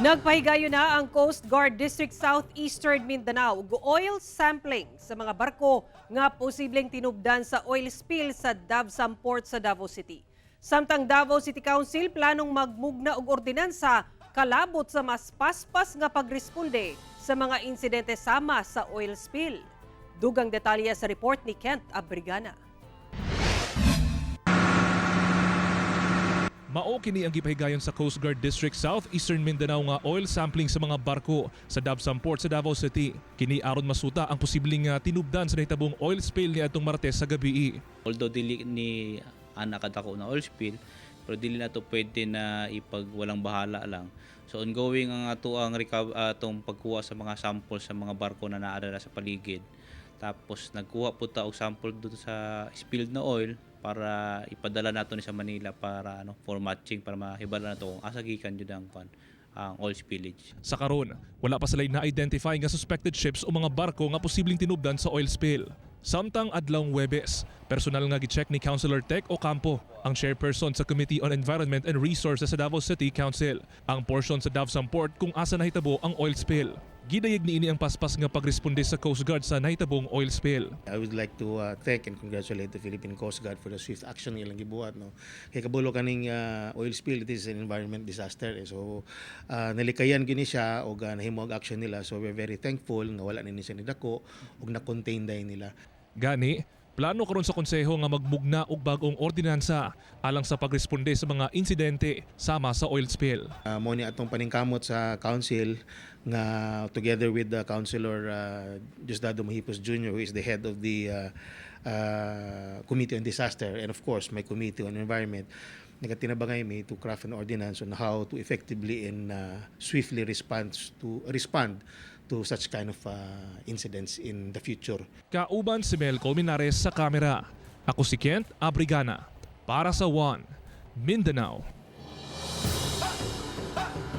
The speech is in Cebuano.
Nagpahigayon na ang Coast Guard District Southeastern Mindanao og oil sampling sa mga barko nga posibleng tinubdan sa oil spill sa Davsam Port sa Davao City. Samtang Davao City Council planong magmugna og ordinansa kalabot sa mas paspas nga pagresponde sa mga insidente sama sa oil spill. Dugang detalye sa report ni Kent Abrigana. Mao kini ang gipahigayon sa Coast Guard District South Eastern Mindanao nga oil sampling sa mga barko sa Davsam Port sa Davao City. Kini aron masuta ang posibleng nga tinubdan sa nahitabong oil spill niadtong Martes sa gabi. Although dili ni ana kadako na oil spill, pero dili na to pwede na ipag walang bahala lang. So ongoing ang ato ang atong pagkuha sa mga sample sa mga barko na naa sa paligid. Tapos nagkuha po ta og sample dito sa spilled na oil para ipadala nato ni sa Manila para ano, for matching, para mahibalo nato kung asa gikan jud ang kwan, ang oil spillage. Sa karon, wala pa sila na-identify nga suspected ships o mga barko nga posibleng tinubdan sa oil spill. Samtang adlawng Webes, personal nga gi-check ni Councilor Tek Ocampo, ang chairperson sa Committee on Environment and Resources sa Davao City Council, ang portion sa Davsam Port kung asa nahitabo ang oil spill. Gidayeg niini ang paspas nga pagresponde sa Coast Guard sa nahitabong oil spill. I would like to thank and congratulate the Philippine Coast Guard for the swift action ilang gibuhat, no, kay kabalo kaning oil spill, it is an environment disaster eh. So nalikayan gini siya og nahimo ang action nila, so we're very thankful nga wala ni siya nidako ug na-contain dayon nila. Gani, plano karon sa konseho nga magmugna og bag-ong ordinansa alang sa pagresponde sa mga insidente sama sa oil spill. Mo ni atong paningkamot sa council nga together with the Councilor Diosdado Mahipos Jr., who is the head of the Committee on Disaster, and of course my Committee on Environment, nagatinabangay mi to craft an ordinance on how to effectively and swiftly respond to such kind of incidents in the future. Kauban si Mel Colmenares sa kamera. Ako si Kent Abrigana para sa One Mindanao.